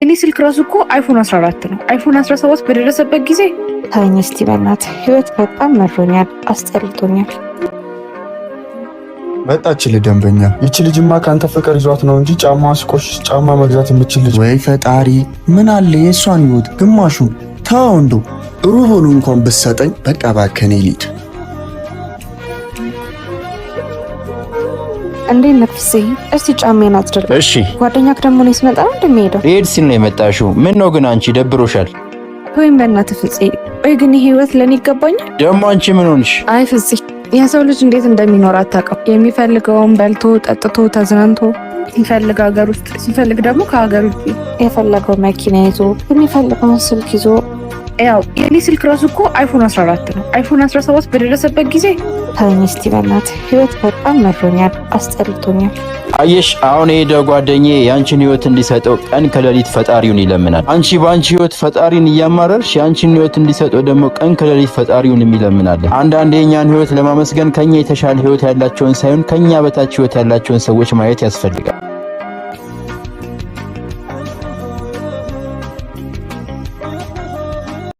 እኔ ስልክ ራሱ እኮ አይፎን 14 ነው። አይፎን 17 በደረሰበት ጊዜ ተወኝ እስቲ በእናትህ፣ ህይወት በጣም መሮኛል፣ አስጠልቶኛል። መጣችልህ ደንበኛ። ይቺ ልጅማ ከአንተ ፍቅር ይዟት ነው እንጂ ጫማ ሲቆሽሽ ጫማ መግዛት የምችል ልጅ። ወይ ፈጣሪ፣ ምን አለ የእሷን ህይወት ግማሹን ተው፣ እንደው ሩቡን እንኳን ብትሰጠኝ። በቃ እባክህ እኔ ልሂድ። እንዴት ነህ ፍፄ? እስቲ ጫማዬን አጽድልኝ። እሺ። ጓደኛክ ደግሞ እኔ ስመጣ ነው እንደሚሄደው። ልሄድ ሲል ነው የመጣሽው። ምን ነው ግን አንቺ ደብሮሻል? ወይም በእናትህ ፍፄ፣ ወይ ግን ይሄ ህይወት ለእኔ ይገባኛል? ደግሞ አንቺ ምን ሆንሽ? አይ ፍፄ፣ የሰው ልጅ እንዴት እንደሚኖር አታውቅም። የሚፈልገውን በልቶ ጠጥቶ ተዝናንቶ ሲፈልግ ሀገር ውስጥ፣ ሲፈልግ ደግሞ ከሀገር ውጭ፣ የፈለገው መኪና ይዞ የሚፈልገውን ስልክ ይዞ። ያው የኔ ስልክ ራሱ እኮ አይፎን 14 ነው። አይፎን 17 በደረሰበት ጊዜ ተወኝ እስቲ በእናትህ፣ ህይወት በጣም መሮኛል፣ አስጠልቶኛል። አየሽ፣ አሁን የሄደ ጓደኛዬ የአንቺን ህይወት እንዲሰጠው ቀን ከሌሊት ፈጣሪውን ይለምናል። አንቺ በአንቺ ህይወት ፈጣሪን እያማረርሽ የአንቺን ህይወት እንዲሰጠው ደግሞ ቀን ከሌሊት ፈጣሪውን የሚለምናል። አንዳንዴ የእኛን ህይወት ለማመስገን ከኛ የተሻለ ህይወት ያላቸውን ሳይሆን ከኛ በታች ህይወት ያላቸውን ሰዎች ማየት ያስፈልጋል።